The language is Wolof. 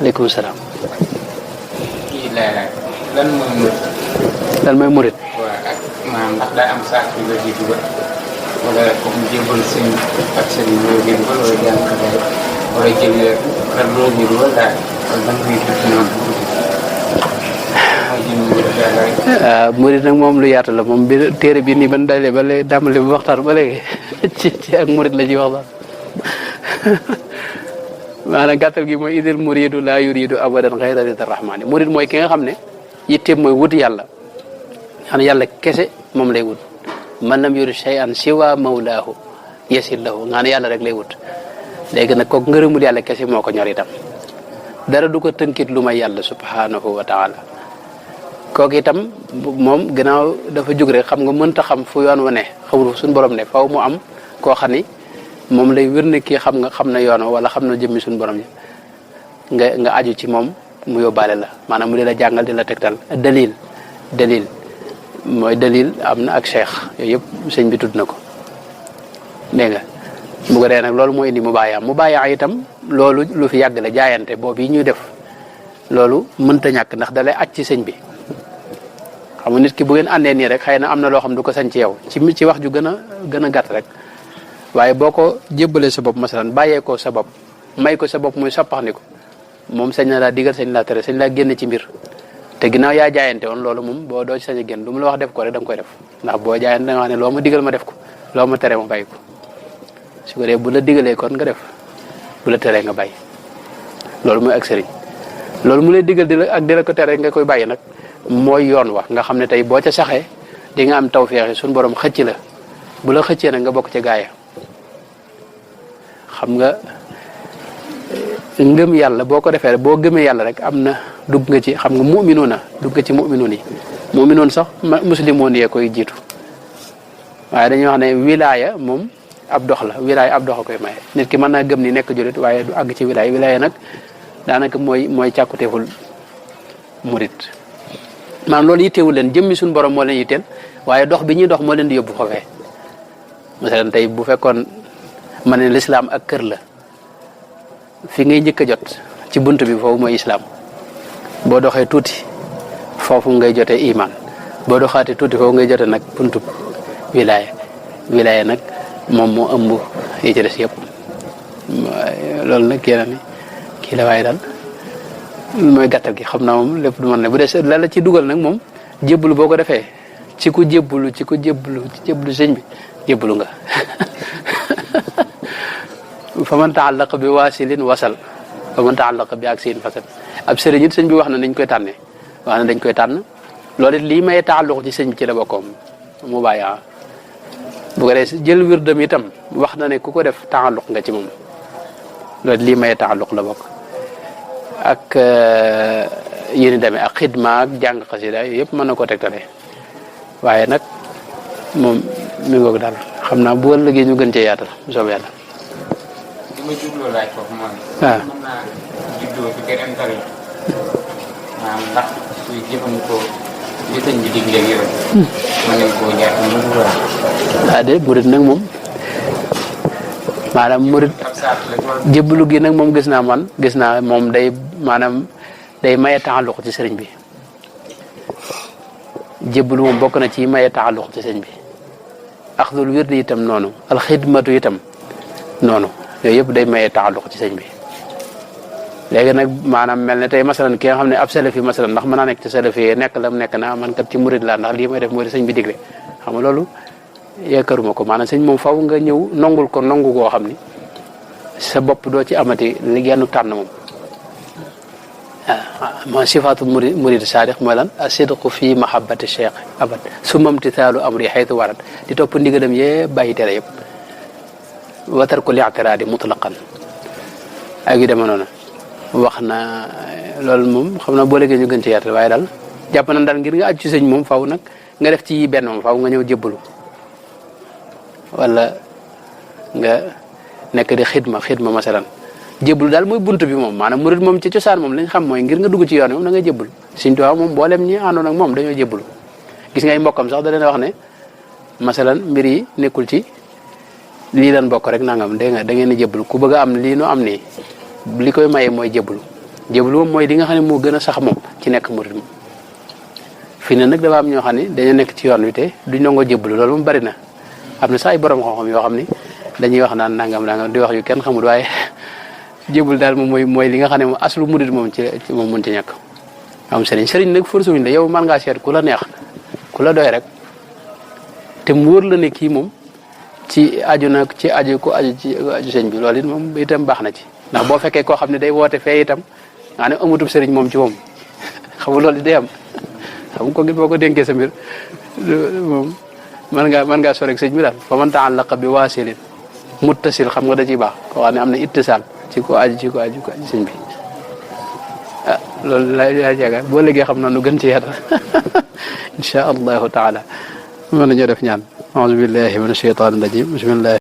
aleykum salaam. kii lay lan mooy murit. lan mooy murit. waaw ak maanaam ndax daa am saako yu la jiitu ba wala comme jébal sëñ ak sëñ mooy jiitu ba wala jàng ko day wala jël kan loo jiitu ba daal wala ban bii tuuti noonu mooy jëm murit daal. murit nag moom lu yaatu la moom bi téere bi nii ban dalee ba léegi dàmbale bi waxtaan ba léegi ci ak murit la ci waxtaan maanaam gàttal gi mooy idil muridu laa yuridu abadan xayra rida rahmaani murid mooy ki nga xam ne yitteem mooy wut yàlla xam ne yàlla kese moom lay wut man lam yurid shay'an siwa mawlaahu yasil lahu nga ne yàlla rek lay wut léegi nag kooku ngërëmul yàlla kese moo ko ñor itam dara du ko tënkit lu may yàlla subhanahu wa taala kooku itam moom gannaaw dafa jug rek xam nga mënta xam fu yoon wa ne xamul suñu borom ne faw mu am koo xam ni moom lay wér ne kii xam na yoon wala xam na jëmmi suñu borom yi nga aju ci moom mu yóbbaale la maanaam mu di la jàngal di la tegtal dalil mooy dalil am na ak cheikh yooyu yëpp sëñ bi tudd na ko dégg nga bu ko dee nag loolu moo indi mu bàyyaa itam loolu lu fi yàgg la jaayante boobu yi ñuy def loolu mënta ñàkk ndax dalay aj ci sëñ bi xam nga nit ki bu ngeen àndee nii rek xëy na am na loo xam du ko sañ ci yow ci wax ju gën a gàtt rek waaye boo ko jébbalee sa bopp masalan bàyyee ko sa bopp may ko sa bopp muy soppaxni ko moom sañ na laa digal sañ laa tere sañ laa génn ci mbir te ginnaaw yaa jaayante woon loolu moom boo doo ci sañ a génn lu mu la wax def ko rek da nga koy def ndax boo jaayante da nga wax ne loo ma digal ma def ko loo ma tere ma bàyyi ko su ko dee bu la digalee kon nga def bu la teree nga bàyyi loolu mooy ak sëriñ loolu mu lay digal di la ko tere nga koy bàyyi nag mooy yoon wax nga xam ne tey boo ca saxee di nga am tawfeex suñu borom xëcc la bu la xëccee nag nga bokk ca gaaya xam nga ngëm yàlla boo ko defee boo gëmee yàlla rek am na dugg nga ci xam nga mu'minuuna dugg nga ci mu'minuun yi mu'minuun sax muslimoon yee koy jiitu waaye dañuy wax ne wilaaya moom ab dox la wilaaya ab dox a koy maye nit ki mën naa gëm ni nekk julit waaye du àgg ci wilaaya nag daanaka mooy càkkuteeful murit maanaam loolu yitteewul leen jëmmi suñu borom moo leen yitteel waaye dox bi ñuy dox moo leen di yóbbu foofee masalan tey bu fekkoon ma ne lislaam ak kër la fi ngay njëkk a jot ci bunt bi foofu mooy islaam boo doxee tuuti foofu ngay jotee iman boo doxaatee tuuti foofu ngay jotee nag buntu wilaaya nag moom moo ëmb yi ci des yëpp loolu nag kii la waaye daal mooy gàttal gi xam naa moom lépp du mën ne bu dee la ci dugal nag moom jébbalu boo ko defee ci ku jébbalu sëñ bi jébbalu nga fa man taallaqa bi waasilin wasal fa man taallaqa bi ak siin fasal ab sëriñ it sëñ bi wax na dañ koy tànnee wax na dañ koy tànn loolu it lii may taalluq ci sëñ bi ci la bokkoom mu bàyyi bu ko dee jël wirdam itam wax na ne ku ko def taalluq nga ci moom loolu lii may taalluq la bokk ak yéen i demee ak xidma ak jàng xasida yooyu yëpp mën na koo tegtale waaye nag moom mi ngoog daal xam naa bu ëllëgee ñu gën cee yaatal bu soobee yàlla. li ma jubloo laaj foofu mooy. waaw mën naa juddoo ci beneen tari maanaam ndax kuy jëfandikoo li sëñ bi digle ak yooyu. mën nañ koo jaar mu dul waay. ah de murit nag moom maanaam murit jébbalu gi nag moom gis naa moom day maanaam day maye taalluq ci sëriñ bi jébbalu moom bokk na ci maye taalluq ci sëriñ bi axdul wirdi itam noonu alxidmatu itam noonu yooyu yëpp day maye taalluq ci sëriñ bi léegi nag maanaam mel ne tey masalan ki nga xam ne ab salafi masalan ndax mën naa nekk ci salafi nekk la mu nekk naa man kat ci murit laa ndax lii may def mooy sëñ bi digle xam nga loolu yaakaaruma ko maanaam sëñ moom faw nga ñëw nongul ko nangu goo xam ni sa bopp doo ci amati li genn tànn moom ma sifaatu murid saadiq mooy lan asidqu fi mahabbati cheikh abad summa imtithaalu amri xaytu warat di topp ndigalam yee bàyyi tere yëpp wa tarku li'tiraadi mutlaqan ak yu deme noonu wax na loolu moom xam naa boo léegi ñu gën ci yaatal waaye daal jàpp na daal ngir nga aju ci sëñ moom faw nag nga def ci benn moom faw nga ñëw jébbalu wala nga nekk di xidma masalan jébbalu daal mooy bunt bi moom maanaam murid moom ci cosaan moom lañ xam mooy ngir nga dugg ci yoon moom da ngay jébbalu Sëñ Tuubaa moom mboolem ñi àndoon ak moom dañoo jébbalu gis ngay mbokkam sax da leen wax ne masalan mbir yi nekkul ci lii lan bokk rek nangam dégg nga da ngeen di jébbalu ku bëgg a am lii nu am nii li koy maye mooy jébbalu jébbalu moom mooy li nga xam ne moo gën a sax moom ci nekk murid moom fii ne nag dafa am ñoo xam ne dañoo nekk ci yoon wi te duñ nangoo jébbalu loolu moom bari na am na sax ay borom xam-xam yoo xam ne dañuy wax naan nangam di wax yu kenn xamul waaye jébbal daal moom mooy li nga xam ne moom aslu murid moom ci moom mën ci ñàkk am sëriñ nag force wuñ la yow mën ngaa seet ku la neex ku la doy rek te mu wóor la ne kii moom ci aju nag ci aju ku aju ci aju sëñ bi loolu it moom itam baax na ci ndax boo fekkee koo xam ne day woote fee itam nga ne amatub sëriñ moom ci moom xam nga loolu day am xam nga ko boo ko dénkee sa mbir moom mën ngaa sore ak sëñ bi daal fa man ta'allaqa bi waasilin muttasil xam nga da ciy baax koo xam ne am na ittisaal ci ko aju sëñ bi ah loolu laa yaakaar boo léegi xam naa nu gën ci yàlla insha allahu taala mën nañoo def ñaan a'uuzu billahi mina shaytaani rajim bismillah